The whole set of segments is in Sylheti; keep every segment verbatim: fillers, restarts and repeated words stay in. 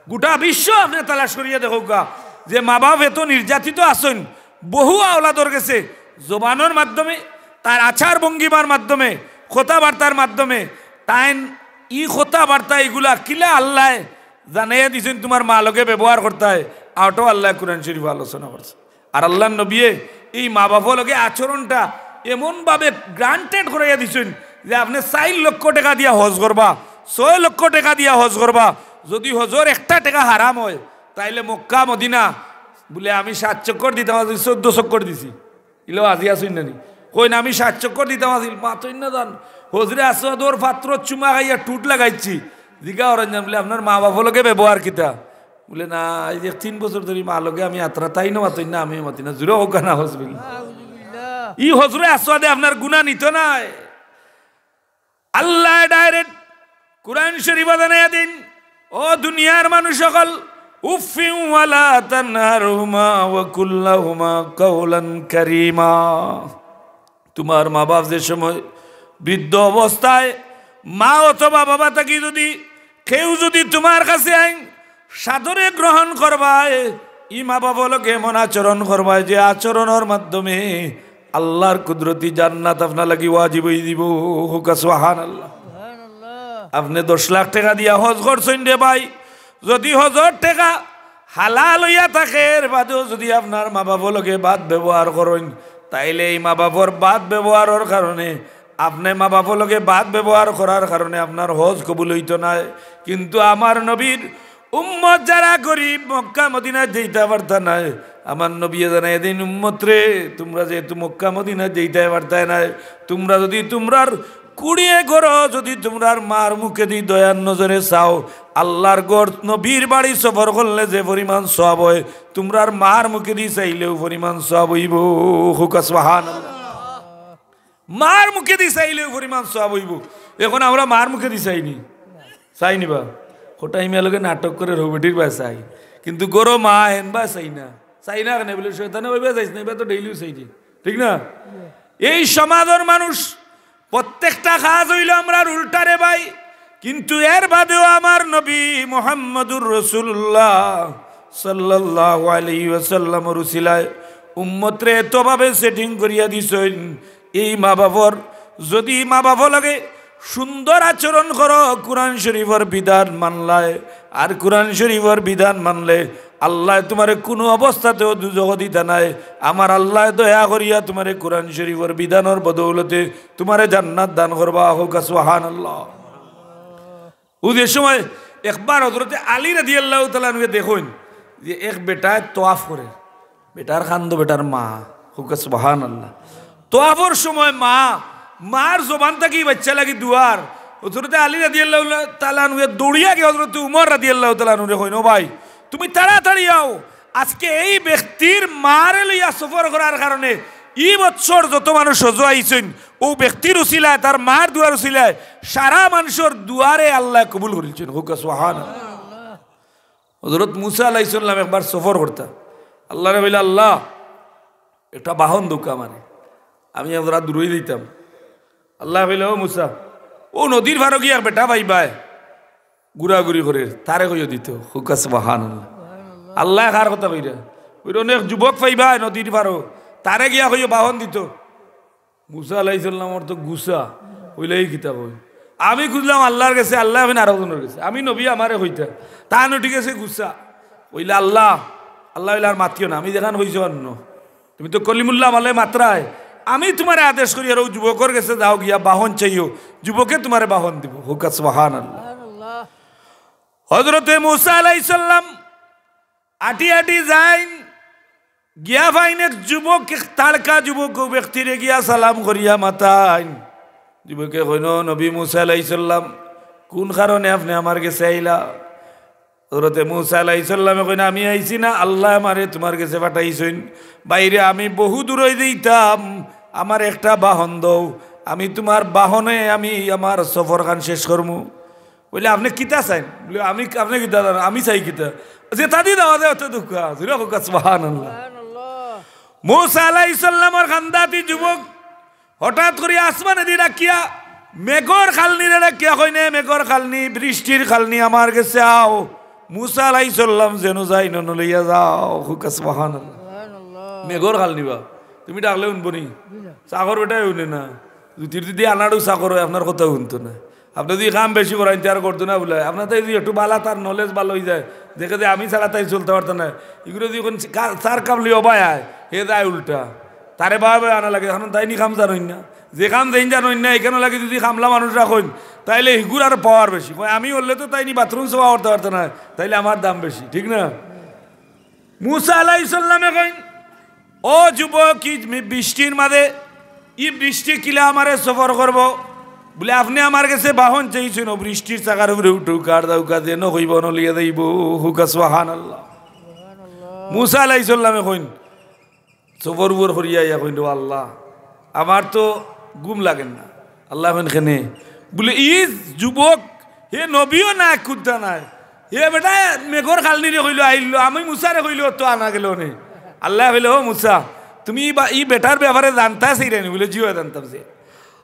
গোটা বিশ্ব আপনে তালাশ করিয়া দেখউক্কা যে মা বাপ এত নির্যাতিত আছইন, বহু আওলাদর গেছে জবানর মাধ্যমে, তার আচার ভঙ্গিমার মাধ্যমে, কথাবার্তার মাধ্যমে, তাইন ই কথাবার্তা ইগুলা কিলা আল্লায় জানাইয়া দিছইন তুমার মা লগে ব্যবহার করতায়, অউটাও আল্লায় কুরআন শরীফো আলোচনা করছে। আর আল্লার নবীয়ে ই মা বাপর লগে আচরণটা এমনভাবে granted করাইয়া দিছইন যে আপনে চাইর লক্ষ টেকা দিয়া হজ করবা, ছয় লক্ষ টেকা দিয়া হজ করবা, যুদি হজর একটা টেকা হারাম অয়, তাইলে মক্কা মদিনা বুলে আমি সাত চক্কর দিতাম, আজি চৌদ্দ চক্কর দিছি। ইলা আজি আছইন না নি? কইন আমি সাত চক্কর দিতাম আছিল, মাতইন না যান। হজরে আসওয়াদর পাত্রত চুমা খাইয়া ঠুট লাগাইছি। জিগা অরঞ্জন বুলে আপনার মা বাপর লগে ব্যবহার কিতা? বুলে না, এই যে তিন বছর ধরি মা লগে আমি আত্রা, তাইনও মাতইন না, আমিও মাতি না, জুরে কউক্কা না হজ বিল। ই হজরে আসওয়াদে আপনার গুনা নিত নায়। আল্লায় direct কুরআন শরীফো জানাইয়া দিন, ও দুনিয়ার মানুষ অকল, উফিন ওয়ালা তানহারহুমা ওয়া কুল্লাহুমা কাওলান কারীমা। তুমার মা বাপ যে সময় বৃদ্ধ অবস্থায় মা অথবা বাবা থাকি যুদি কেউ যুদি তুমার কাছে আইন সাদরে গ্রহণ করবায়, ই মা বাপর লগে এমন আচরণ করবায় যে আচরণর মাধ্যমে আল্লার কুদরতি জান্নাত আপনার লাগি ওয়াজিব অই দিবো। কউক্কা সুবহানাল্লাহ। আপনে দশ লাখ টেকা দিয়া হজ করছইন রে ভাই, যুদি হজর টেকা হালাল অইয়া থাকে, এর বাদেও যুদি আপনার মা বাপর লগে বদ ব্যবহার করইন, তাইলে ই মা বাপর বদ ব্যবহারর কারণে আপনে মা বাপর লগে বদ ব্যবহার করার কারণে আপনার হজ কবুল অইতো নায়। কিন্তু আমার নবীর উম্মত যারা গরিব, মক্কা মদিনাত যাইতা পারতা নায়, আমার নবীয়ে জানাইয়া দিন, উম্মত রে, তুমরা যেহেতু মক্কা মদিনাত যাইতায় পারতায় নায়, তুমরা যুদি তুমরার কুড়িয়ে ঘরো যুদি তুমরার মার মুখেদি দয়ার নজরে চাও, আল্লার ঘর নবীর বাড়ি সফর করলে যে পরিমাণ সওয়াব অয়, তুমরার মার মুখেদি চাইলে অউ পরিমাণ সওয়াব অইবো। কউক্কা সুবহানাল্লাহ। মার মুখেদি চাইলে অউ পরিমাণ সওয়াব অইবো। এখন আমরা মার মুখেদি চাইনি, চাইনি বা? কটাই মিয়া লগে নাটক করে রৌবেটির বায় চাই, কিন্তু ঘরো মা হেন বায় চাই না। চাই না কেনে বুলে, শয়তানে কইবা যাইস না, ইবা তো ডেইলিউ চাই দি, ঠিক না? এই সমাজর মানুষ প্রত্যেকটা কাজ অইলো আমরার উল্টা রে ভাই। কিন্তু এর বাদেও আমার নবী মুহাম্মদুর রাসূলুল্লাহ সাল্লাল্লাহু আলাইহি ওয়াসাল্লামর উসিলায় উম্মতরে এতভাবে setting করিয়া দিছইন, এই মা বাপর যুদি মা বাপর লগে সুন্দর আচরণ করো, কুরআন শরীফর বিধান মানলায়, আর কুরআন শরীফর বিধান মানলে আল্লায় তুমারে কুনু অবস্থাতেও দুজখো দিতা নায়। আমার আল্লায় দয়া করিয়া তুমারে কুরআন শরীফর বিধানর বদৌলতে তুমারে জান্নাত দান করবা। কউক্কা সুবহানাল্লাহ। অউ যে সময় একবার হযরতে আলী রাদিয়াল্লাহু তাআলা আনহুয়ে দেখইন যে এক বেটায় তওয়াফ করে, বেটার কান্দো বেটার মা, কউক্কা সুবহানাল্লাহ। তওয়াফর সময় মা, মার জবান থাকি বাইচ্চা লাগি দুয়ার। হযরতে আলী রাদিয়াল্লাহু তাআলা আনহুয়ে দৌড়িয়া গিয়া হযরতে উমর রাদিয়াল্লাহু তাআলা আনহুরে কইন, ও ভাই, তুমি তাড়াতাড়ি আও, আজকে এই ব্যক্তির মারে লইয়া সফর করার কারণে ই বৎসর যত মানুষ হজো আইছইন, অউ ব্যক্তির উসিলায়, তার মার দুয়ার উসিলায় সারা মানষর দুয়ারে আল্লায় কবুল করিলছইন। কউক্কা সুবহানাল্লাহ। হযরত মুসা আলাইহিস সালাম একবার সফর করতা, আল্লারে কইলা, আল্লাহ, একটা বাহন দেউক্কা আমারে, আমি এক জাগা দূরই যাইতাম। আল্লায় কইলা, ও মুসা, অউ নদীর পারো গিয়া এক বেটা পাইবায়, ঘুরাঘুরি করের, তারে কইও দিতো। কউক্কা সুবহানাল্লাহ। আল্লায় কার কথা কইরা? কইরা, অনেক যুবক পাইবায় নদীর পারো, তারে গিয়া কইও বাহন দিতো। মুসা আলাইহিস সালামর তো গুসা, কইলা, ই কিতা কইন? আমি খুজলাম আল্লার গেছে, আল্লায় কইন আরকজনর গেছে। আমি নবী, আমারে কইতা। তান উঠি গেছে গুসা। কইলা, আল্লাহ, আল্লায় কইলা, আর মাতিও না, আমি যেখান কইছি অখান হুনো। তুমি তো কলিমুল্লাহ, আমারে মাতরায়। আমি তুমারে আদেশ করিয়ার অউ যুবকর গেছে যাও গিয়া বাহন চাইও, যুবকে তুমারে বাহন দিবো। কউক্কা সুবহানাল্লাহ। হযরতে মুসা আলাইহিস সালাম আটি আটি যাইন, গিয়া পাইন এক যুবক, এক তাড়কা যুবক, অউ ব্যক্তিরে গিয়া সালাম করিয়া মাতাইন। যুবকে কইন, নবী মুসা আলাইহিস সালাম, কুন কারণে আপনে আমার গেছে আইলা? হযরতে মুসা আলাইহিস সালামে কইন, আমি আইছি না, আল্লায় আমারে তুমার গেছে পাঠাইছইন। ভাইরে, আমি বহু দূরই যাইতাম, আমারে একটা বাহন দেও, আমি তুমার বাহনে আমি আমার সফরখান শেষ করমু। কইলা, আপনে কিতা চাইন? বুলে, আমি, আপনে কিতা চাইন? আমি চাই কিতা? যেতাদি দেওয়া যায় অতা দেউক্কা। জুরে কউক্কা সুবহানাল্লাহ। মুসা আলাইহিস সালামর কান্দাতি যুবক হঠাৎ করি আসমানেদি ডাকিয়া, মেঘর কালনিরে ডাকিয়া কইন, এ মেঘর কালনি, বৃষ্টির কালনি, আমার গেছে আও। মুসা আলাইহিস সালাম যেন যাইন, অনো লইয়া যাও, কউক্কা সুবহানাল্লাহ। মেঘর খাল নিবা, তুমি ডাকলে হুনবো নি? চাকর বেটায় হুনে না। জুতির যদি আনাড়ু চাকর অয়, আপনার কথা হুনতো না। আপনে যদি কাম বেশি করাইন, তে আর করতো না বুলে। আপনার তাই যদি একটু বালা, তার knowledge বালা অইযায়, দেখে যে আমি ছাড়া তাই চলতে পারতো না। ইগুরে যদি কোন কা-, তার কাম লইয়া অবায় আয়, হে যায় উল্টা। তারে বায় বায় আনা লাগে, অখন তাইন ই কাম জানইন না। যে কাম যেইন জানইন না, ইখানো লাগি যদি কামলা মানুষ রাখইন, তাইলে হিগুর আরো power বেশি। কয়, "আমি অইলে তো তাইন ই bathroom সাফা করতে পারতো না, তাইলে আমার দাম বেশি", ঠিক না? মুসা আলাইহিস সালামে কইন, "ও যুবক, ই মি-, বৃষ্টির মাঝে, ই বৃষ্টি কিলা আমারে সফর করবো?" বুলে, "আপনে আমার গেছে বাহন চাইছইন, অউ বৃষ্টির চাকার উপরে উঠউক্কা, আর যাউক্কা, যেনো কইবো অনো লইয়া যাইবো, কউক্কা সুবহানাল্লাহ।" মুসা আলাইহিস সালামে কইন, সফর উফর করিয়া আইয়া কইন, "ও আল্লাহ, আমার তো ঘুম লাগের না।" আল্লায় কইন, "কেনে?" বুলে, "ই যুবক, হে নবীও নায়, কুন্তা নায়, হে বেটায় মেঘর খাল নিরে কইলো আইলো, আমি মুসারে কইলো তো আনা গেলো নে।" আল্লায় কইলা, "ও মুসা, তুমি ই বা-, ই বেটার ব্যাপারে জানতায় চাইরায় নি?" বুলে, "জি অয়, জানতাম চাই।"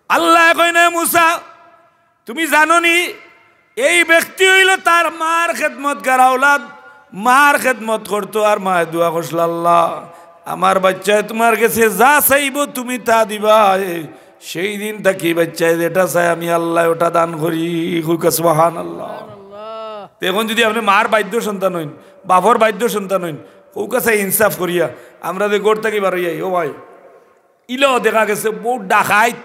আল্লায় কইন, "হে মুসা, তুমি জানো নি, এই ব্যক্তি অইলো তার মার খেদমতগার আওলাদ, মার খেদমত করতো আর মায় দোয়া করছিল, 'আল্লাহ, আমার বাইচ্চায় তুমার গেছে যা চাইবো তুমি তা দিবায়। সেই দিন থাকি বাইচ্চায় যেটা চায় আমি আল্লায় ওটা দান করি।'" কউক্কা সুবহানাল্লাহ। তে অখন যদি আপনে মার বাধ্য সন্তান অইন, বাপর বাধ্য সন্তান অইন, কউক্কা চাই ইনসাফ করিয়া, আমরা যে ঘর থাকি বারইয়াই, ও ভাই, ইলাও দেখা গেছে বউত ডাকাইত,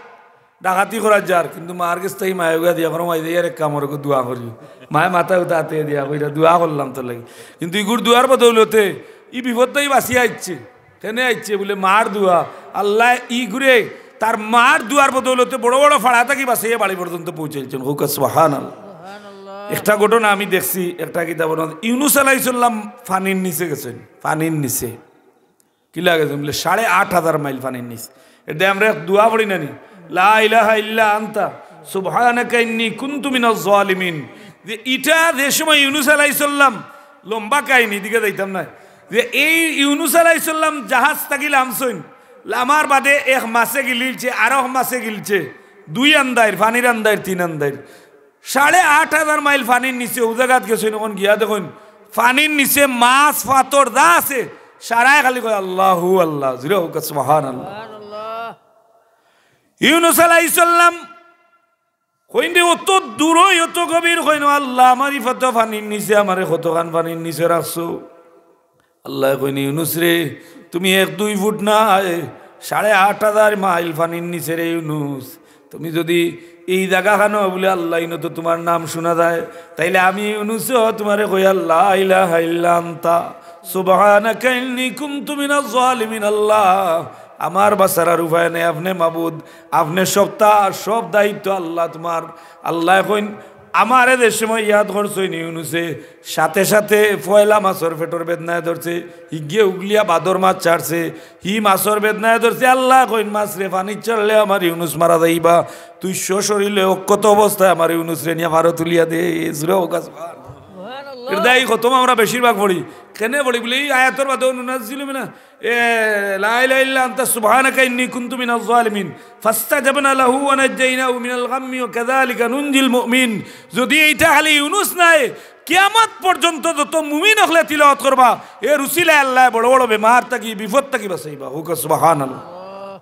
ডাকাতি করা যার, কিন্তু মার গেছ থাকি মায় উগা দিয়া, "করো মাই, ইয়ার এক কাম করো, দোয়া করি।" মায় মাথা উতা আতে দিয়া কইরা, "দোয়া করলাম তোর লাগি।" কিন্তু ইগুর দোয়ার বদৌলতে ই বিপদ থাকি বাঁচিয়া আইছে। কেনে আইছে? বুলে, মার দোয়া। আল্লায় ইগুরে তার মার দোয়ার বদৌলতে বড় বড় ফাড়া থাকি বাঁচাইয়া বাড়ি পর্যন্ত পৌঁছাইছইন। কউক্কা সুবহানাল্লাহ। একটা ঘটনা আমি দেখছি, একটা কিতাবর মাঝে, ইউনুস আলাইহিস সালাম পানির নিচে গেছইন, পানির নিচে। কিলা গেছইন? বুলে, সাড়ে আট হাজার মাইল পানির নিচে। এর দায় আমরা এক দোয়া পড়ি না নি? "লা ইলাহা ইল্লা আনতা সুবহানাকা ইন্নী কুনতু মিনাজ জালিমিন।" যে ইটা যে সময় ইউনুস আলাইহিস সালাম, লম্বা কাহিনী, ইদিকে যাইতাম না, যে এই ইউনুস আলাইহিস সালাম জাহাজ থাকি লামছইন, লামার বাদে এক মাছে গিলিলছে, আরক মাছে গিলছে, দুই আন্দাইর, পানির আন্দাইর, তিন আন্দাইর। সাড়ে আট হাজার মাইল পানির নিচে অউ জাগাত গেছইন, অখন গিয়া দেখইন পানির নিচে মাছ, পাথর যা আছে, সারায় খালি কয়, "আল্লাহু আল্লাহ।" জুরে কউক্কা সুবহানাল্লাহ। ইউনুস আলাইহিস সালাম কইন রে, অত দূর অই, অত গভীর, কইন, "ও আল্লাহ, আমার ই পানির নিচে, আমারে কতখান পানির নিচে রাখছো।" আল্লায় কইন, "ইউনুস রে, তুমি এক দুই ফুট নায়, সাড়ে আট হাজার মাইল পানির নিচে রে ইউনুস। তুমি যদি এই জাগাখানো বুলে আল্লাহ, ইনো তো তুমার নাম হুনা যায়, তাইলে আমি ইউনুসও তুমারে কই, লা ইলাহা ইল্লা আনতা সুবহানাকা ইন্নী কুনতু মিনাজ জালিমিন।" আল্লাহ, আমার বাঁচার আর উপায় নাই, আপনে মাবুদ, আপনে সত্তা, সব দায়িত্ব আল্লাহ তুমার। আল্লায় কইন, আমারে যে সময় ইয়াদ করছইন ইউনুসে, সাথে সাথে পয়লা মাছর পেটর বেদনায় ধরছে, হিগিয়ে উগলিয়া বাদর মাছ ছাড়ছে, হি মাছর বেদনায় ধরছে। আল্লায় কইন, "মাছরে পানিত ছাড়লে আমার ইউনুস মারা যাইবা, তুই সশরীরে অক্ষত অবস্থায় আমার ইউনুসরে নিয়া পারো তুলিয়া দে।" জুরে কউক্কা সুবহানাল্লাহ। এর দায় খতম আমরা বেশিরভাগ পড়ি। কেনে পড়ি বুলে, ই আয়াতর বাদে নুনাজ্জিলু মিনা এ, লা ইলাহা ইল্লা আনতা সুবহানাকা ইন্নী কুনতু মিনাজ জালিমিন। ফাস্তাজাবনা লাহু ওয়া নাজ্জাইনাহু মিনাল গাম্মি ওয়া কাযালিকা নুনজিল মুমিন। যদি ইটা খালি ইউনুস নায়, কিয়ামত পর্যন্ত যত মুমিন অকলে তিলাওয়াত করবা, এর উসিলায় আল্লায় বড় বড় বেমার থাকি, বিপদ থাকি বাঁচাইবা। কউক্কা সুবহানাল্লাহ।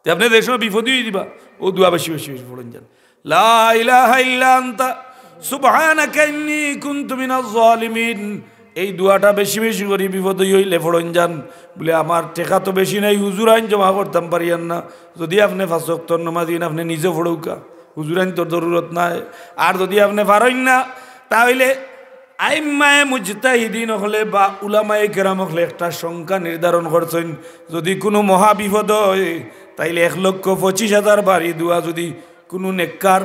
তে আপনে যে সময় বিপদি অইযিবা, অউ দোয়া বেশি বেশি বেশি পড়ইন যান। লা ইলাহা ইল্লা আনতা সুবহানাকা ইন্নী কুনতু মিনাজ জালিমিন। এই দোয়াটা বেশি বেশি করি বিপদ অইলে পড়ইন যান। বুলে, "আমার টেকা তো বেশি নাই, হুজুরাইন জমা করতাম পারিয়ার না।" যদি আপনে পাঁচ ওয়াক্তর নমাজি অইন, আপনে নিজে পড়উক্কা, হুজুরাইনতর জরুরত নাই। আর যদি আপনে পারইন না, তা অইলে আইম্মায়ে মুজতাহিদিন অকলে বা উলামায়ে কেরাম অকলে একটা সংখ্যা নির্ধারণ করছইন, যদি কুনু মহা বিপদ অয়, তাইলে এক লক্ষ পঁচিশ হাজার বার ই দোয়া যদি কুনু নেককার,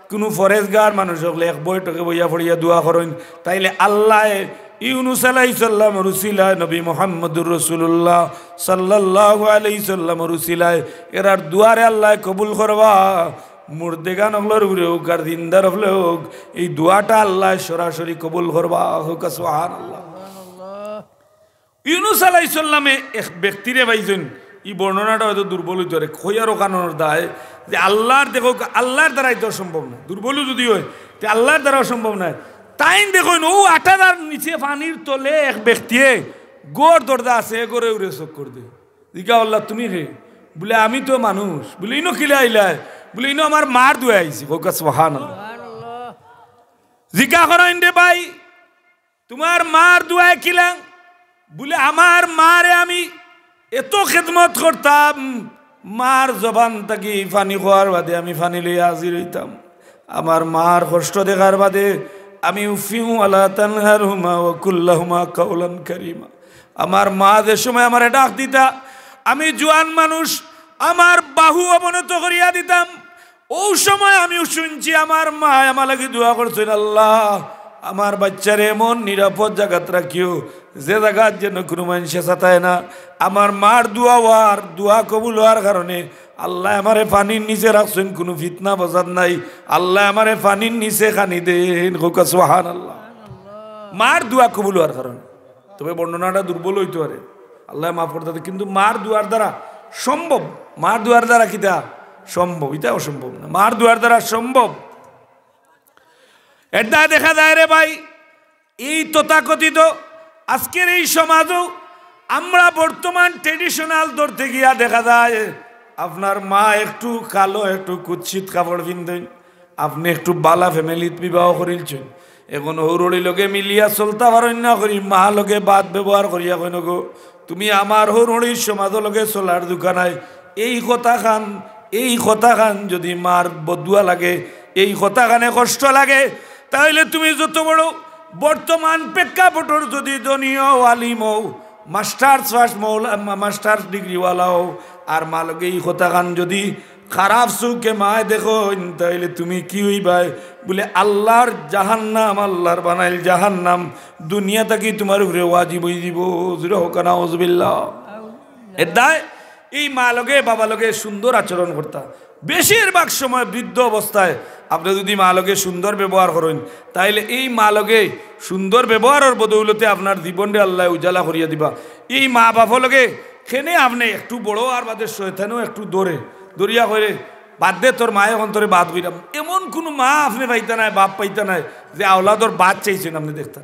কুনু পরেজগার মানুষ অকলে এক বৈঠকে বইয়া পড়িয়া দোয়া করইন, তাইলে আল্লায় ইউনুস আলাইহিস সালামর উসিলায়, নবী মুহাম্মদুর রাসূলুল্লাহ সাল্লাল্লাহু আলাইহি সাল্লামর উসিলায় এরার দোয়ারে আল্লায় কবুল করবা। মুর্দেগান অকলর উপরে অউক আর জিন্দার উপরে অউক, এই দোয়াটা আল্লায় সরাসরি কবুল করবা। কউক্কা সুবহানাল্লাহ। ইউনুস আলাইহিস সালামে এক ব্যক্তিরে পাইছইন, ই বর্ণনাটা অয়তো দুর্বল অইতো পারে, কইয়ার অখানর দায় যে আল্লার, দেখউক্কা, আল্লার দ্বারাই তো সম্ভব নায়, দুর্বলও যদি অয়, তে আল্লার দ্বারাও সম্ভব নায়। তাইন দেখইন, অউ আটারার নিচে পানির তলে এক ব্যক্তিয়ে ঘর দরজা আছে, এ ঘরে উরে চক্কর দে। জিকা করলা, "তুমি কে?" বুলে, "আমি তো মানুষ।" বুলে, "ইনো কিলা আইলায়?" বুলে, "ইনো আমার মার দুয়াই আইছি।" কউক্কা সুবহানাল্লাহ। জিকা করইন, "রে ভাই, তুমার মার দুয়াই কিলা?" বুলে, "আমার মারে আমি এত খেদমত করতাম, মার জবান থাকি পানি খাওয়ার বাদে আমি পানি লইয়া হাজির অইতাম। আমার মার কষ্ট দেখার বাদে আমি উফিউ আলা তানহারহুমা ওয়া কুল্লাহুমা কাওলান কারীমা। আমার মা যে সময় আমারে ডাক দিতা, আমি জোয়ান মানুষ, আমার বাহু অবনত করিয়া দিতাম। অউ সময় আমিও শুনছি আমার মায় আমার লাগি দোয়া করছইন, 'আল্লাহ, আমার বাইচ্চারে এমন নিরাপদ জাগাত রাখিও, যে জাগাত যেন কুনু মানষে সাতায় না।' আমার মার দোয়া অওয়ার, দোয়া কবুল অওয়ার কারণে আল্লায় আমারে পানির নিচে রাখছইন, কুনু ফিতনা ফসাদ নাই। আল্লায় আমারে পানির নিচে খানি দেইন, কউক্কা সুবহানাল্লাহ। মার দোয়া কবুল অওয়ার কারণে। তবে বর্ণনাটা দুর্বল অইতো পারে, আল্লায় মাফ করতা, কিন্তু মার দোয়ার দ্বারা সম্ভব। মার দোয়ার দ্বারা কিতা সম্ভব? ইটা অসম্ভব না, মার দোয়ার দ্বারা সম্ভব। এরদায় দেখা যায় রে ভাই, এই তথাকথিত আজকের এই সমাজও আমরা বর্তমান traditional ধরতে গিয়া দেখা যায়, আপনার মা একটু কালো, একটু কুৎসিত কাপড় পিন্দইন, আপনে একটু বালা family-ত বিবাহ করিলছইন, এখন হউরড়ি লগে মিলিয়া চলতা পারইন না করি, মা লগে বাদ ব্যবহার করিয়া কইন, "গো, তুমি আমার হউরড়ির সমাজর লগে চলার যোগ্য নায়।" এই কথাখান, এই কথাখান যদি মার বদদোয়া লাগে, এই কথাখানে কষ্ট লাগে, তাইলে তুমি যত বড় বর্তমান প্রেক্ষাপটর যদি ধনী অও, আলিম অও, masters পাস, মৌলা-, মা-, masters degree-ওয়ালা অও, আর মা লগে এই কথাখান যদি খারাপ চউখে মায় দেখইন, তাইলে তুমি কি অইবায়? বুলে, "আল্লার জাহান্নাম, আল্লার বানাইল জাহান্নাম দুনিয়া থাকি তুমার উপরে ওয়াজিব অইযিবো।" জোরে কউক্কা নাউজুবিল্লাহ। এরদায় এই মা লগে বাবা লগে সুন্দর আচরণ করতা। বেশিরভাগ সময় বৃদ্ধ অবস্থায় আপনে যদি মা লগে সুন্দর ব্যবহার করইন, তাইলে এই মা লগে সুন্দর ব্যবহারর বদৌলতে আপনার জীবনরে আল্লায় উজালা করিয়া দিবা। এই মা বাপ লগে কেনে আপনে একটু বড় অওয়ার বাদে শয়তানেও একটু ধরে, ধরিয়া কয়, "বাদ দে, তোর মায়ে এখন তোরে বাদ কইরাম।" এমন কুনু মা আপনে পাইতা নায়, বাপ পাইতা নায়, যে আওলাদর বাদ চাইছইন আপনে দেখতা।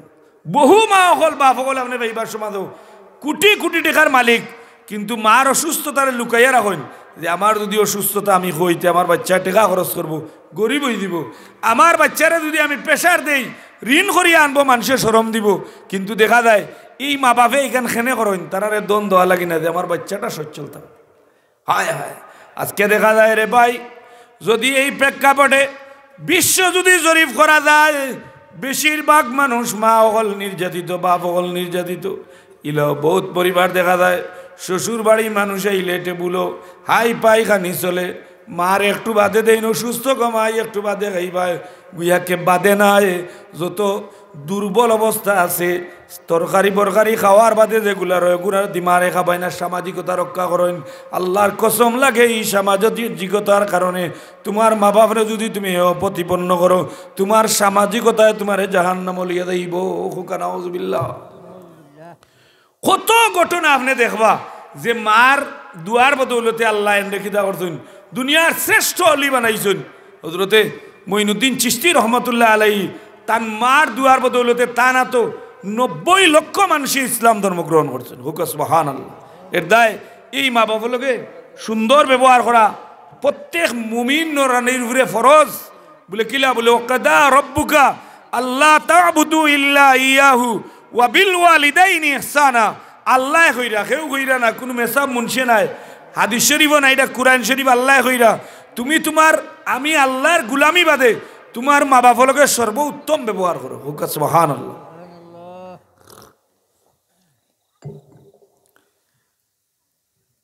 বহু মা অকল, বাপ অকল আপনে পাইবা সমাজো, কুটি কুটি টেকার মালিক, কিন্তু মার অসুস্থতারে লুকাইয়া রাখইন, যে আমার যদি অসুস্থতা আমি কই, তে আমার বাইচ্চায় টেকা খরচ করবো, গরিব অইযিবো। আমার বাইচ্চারে যদি আমি pressure দেই, ঋণ করিয়া আনবো, মানষে শরম দিবো। কিন্তু দেখা যায়, এই মা বাপে ইখান কেনে করইন, তারারে ধন দেওয়া লাগি না, যে আমার বাইচ্চাটা সচ্ছল থাকউক। হায় হায়, আজকে দেখা যায় রে ভাই, যদি এই প্রেক্ষাপটে বিশ্ব যদি জরিপ করা যায়, বেশিরভাগ মানুষ মা অকল নির্যাতিত, বাপ অকল নির্যাতিত। ইলাও বউত পরিবার দেখা যায়, শ্বশুর বাড়ি মানুষ আইলে টেবুলো হাই পাই খানি চলে, মার একটু বাদে দেইন, অসুস্থ গো মাই একটু বাদে খাইবায়, গুয়াকে বাদে নাই, যত দুর্বল অবস্থা আছে, তরকারি বরকারি খাওয়ার বাদে যেগুলা রয়, ওগুলা দি মারে খাবাইন না, সামাজিকতা রক্ষা করইন। আল্লার কসম লাগে, এই সামাজিকতার কারণে তুমার মা বাপরে যদি তুমি হেয় প্রতিপন্ন করো, তুমার সামাজিকতায় তুমারে জাহান্নামো লইয়া যাইবো। কউক্কা নাউজুবিল্লাহ। কত ঘটনা আপনে দেখবা যে মার দোয়ার বদৌলতে আল্লায় এনরে কিতা করছইন, দুনিয়ার শ্রেষ্ঠ অলি বানাইছইন। হজরতে মঈনুদ্দিন চিশতি রহমতুল্লাহ আলাইহি তান মার দোয়ার বদৌলতে তান আতো নব্বই লক্ষ মানষে ইসলাম ধর্ম গ্রহণ করছইন। কউক্কা সুবহানাল্লাহ। এরদায় এই মা বাপ লগে সুন্দর ব্যবহার করা প্রত্যেক মুমিন নরানির উপরে ফরজ। বুলে, "কিলা?" বুলে, "ওয়াকাদা রব্বুকা আল্লা তা'বুদু ইল্লা ইয়াহু ওয়া বিল ওয়ালিদাইনি ইহসানা।" আল্লায় কইরা, কেউ কইরা না, কুনু মেসাব মুন্সে নায়। হাদিস শরিফো নাই, ইটা কুরআন শরিফ, আল্লায় কইরা, "তুমি তুমার, আমি আল্লার গুলামি বাদে তুমার মা বাপ লগে সর্বোত্তম ব্যবহার করো।" কউক্কা সুবহানাল্লাহ।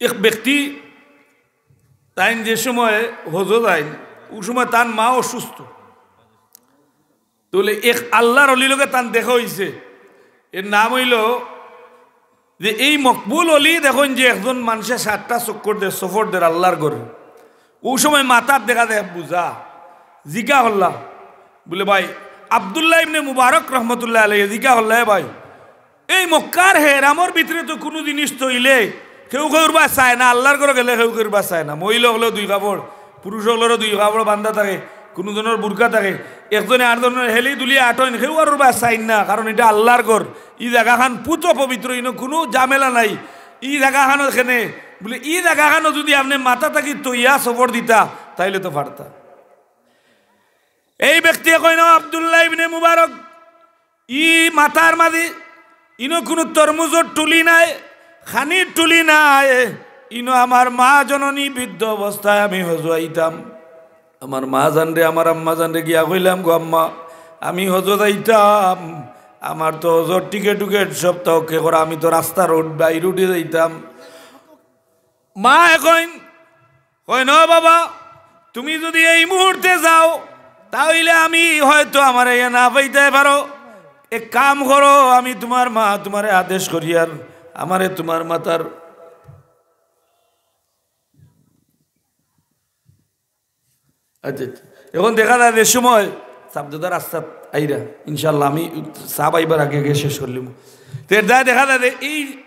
এক ব্যক্তি তাইন যে সময় হজো যাইন, অউ সময় তান মা অসুস্থ। তাইলে এক আল্লার অলির লগে তান দেখা অইছে। এর নাম অইলো যে এই মকবুল অলি দেখইন যে একজন মানষে সাতটা চক্কর দের, সফর দের আল্লার ঘরে। অউ সময় মাথাত দেখা যায় বুঝা। জিকা করলা, বুলে, "ভাই," আব্দুল্লাহ ইবনে মুবারক রহমতুল্লাহ আলাইহি জিকা করলা, "এ ভাই, এই মক্কার হেরামর ভিতরে তো কুনু জিনিস থইলে কেউ কেউর বায় চায় না, আল্লার ঘরো গেলে কেউ কেউর বায় চায় না। মহিলা অকলর দুই কাপড়, পুরুষ অকলরও দুই কাপড় বান্ধা থাকে, কুনু জনর বুরকা থাকে, একজনে আরজনর হেলি দুলিয়া আটইন, কেউ আর উবা চাইন না, কারণ ইটা আল্লার ঘর। ই জাগাখান পুত পবিত্র, ইনো কুনু ঝামেলা নাই। ই জাগাখান কেনে, বুলে, ই জাগাখানো যুদি আপনে মাথা থাকি তইয়া সফর দিতা, তাইলে তো পারতা। এই ব্যক্তিয়ে কইন, "আব্দুল্লাহ ইবনে মুবারক, ই মাথার মাঝে ইনো কুনু তরমুজর টুলি নাই, খানির টুলি নাই, ইনো আমার মা জননী বৃদ্ধ অবস্থায় আমি হজো আইতাম। আমার মা জানরে, আমার আম্মা জানরে গিয়া কইলাম, 'গো আম্মা, আমি হজো যাইতাম, আমার তো হজর টিকেট উকেট সব তো ওকে করা, আমি তো রাস্তা রোড বাই রোডে যাইতাম।'" মা এখন কইন, "ও বাবা, তুমি যুদি এই মুহূর্তে যাও, তাইলে আমি হয়তো আমারে ইয়া না পাইতায় পারো। এক কাম করো, আমি তুমার মা, তুমারে আদেশ করিয়ার আমারে তুমার মাতার।" আচ্ছা, আচ্ছা। এখন দেখা যায় যে সময় সাবদাদা রাস্তাত আইরা, ইনশাআল্লাহ আমি সাব আইবার আগে আগে শেষ করলিমু। তে এর দায় দেখা যায় যে এই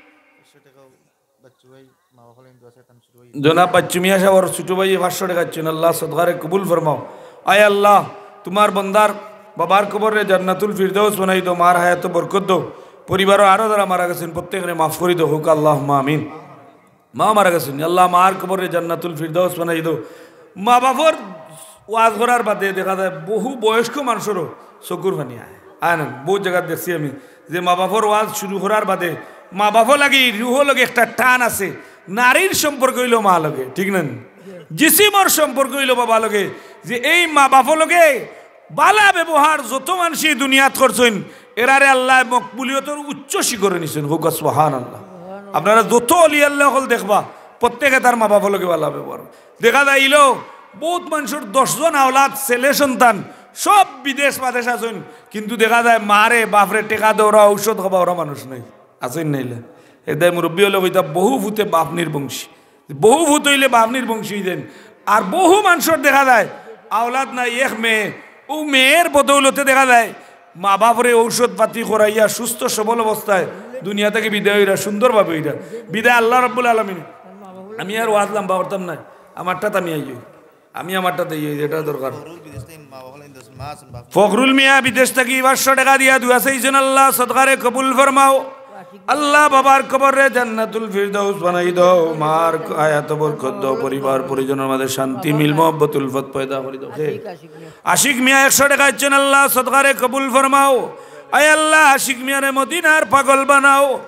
জনাব বাচ্চু মিয়া সাবর ছুটু ভাইয়ে পাঁচশো টেকা দিছইন, আল্লাহ সদকারে কবুল ফরমাও। আয় আল্লাহ, তুমার বন্দার বাবার কবররে জান্নাতুল ফিরদাউস বানাই দেও, মার হায়াতো বরকত দেও, পরিবারো আরো যারা মারা গেছইন প্রত্যেকরে মাফ করি দেও, কউক্কা আল্লাহুম্মা আমিন। মা মারা গেছইন, আল্লাহ মার কবররে জান্নাতুল ফিরদাউস বানাই দেও। মা বাফর ওয়াজ করার বাদে দেখা যায় বহু বয়স্ক মানষরও চকুর পানি আয়, আয় না? বহুত জাগাত দেখছি আমি যে মা বাফর ওয়াজ শুরু করার বাদে মা বাফর লাগি রুহর লগে একটা টান আছে। নাড়ির সম্পর্ক অইলো মা লগে, ঠিক না নি? জিসিমর সম্পর্ক অইলো বাবা লগে। যে এই মা বাফর লগে বালা ব্যবহার যত মানষে দুনিয়াত করছইন, এরারে আল্লায় মকবুলিয়তর উচ্চ শিখরে নিছইন। কউক্কা সুবহানাল্লাহ। আপনারা যত অলি আল্লাহ অকল দেখবা, প্রত্যেকে তার মা বাফর লগে বালা ব্যবহার। দেখা যায় ইলো বহুত মানষর দশ জন আওলাদ, ছেলে সন্তান, সব বিদেশ বাদেশ আছইন, কিন্তু দেখা যায় মারে বাফরে টেকা দেওরা, ঔষধ খাওয়াওরা মানুষ নাই, আছইন নাইলে। এর দায় মুরব্বি অকলে কইতা, "বহু ফুতে বাফ নির্বংশী।" বহু ফুত অইলে বাফ নির্বংশী অইযাইন। আর বহু মানষর দেখা যায় আওলাদ নাই, এক মেয়ে, অউ মেয়ের বদৌলতে দেখা যায় মা বাফরে ঔষধ পাতি করাইয়া সুস্থ সবল অবস্থায় দুনিয়া থাকি বিদায় অইরা, সুন্দরভাবে অইরা বিদায়। আল্লাহ রাব্বুল আলামিন, আমি আর ওয়াজ লম্বা করতাম না, আমারটাত আমি আইয়ো, আমি আমারটাত আইয়ো, যেটা দরকার। ফখরুল মিয়া বিদেশ থাকি পাঁচশো টেকা দিয়া দোয়া চাইছইন, আল্লাহ সদকারে কবুল ফরমাও। আল্লাহ বাবার কবররে জান্নাতুল ফিরদাউস বানাই দেও, মার হায়াতো বরকত দেও, পরিবার পরিজনর মাঝে শান্তি, মিল, মহব্বত, উলফত পয়দা করি দেও। হে আশিক মিয়া একশো টেকা দিছইন, আল্লাহ সদকারে কবুল ফরমাও। আয় আল্লাহ, আশিক মিয়ারে মদিনার পাগল বানাও।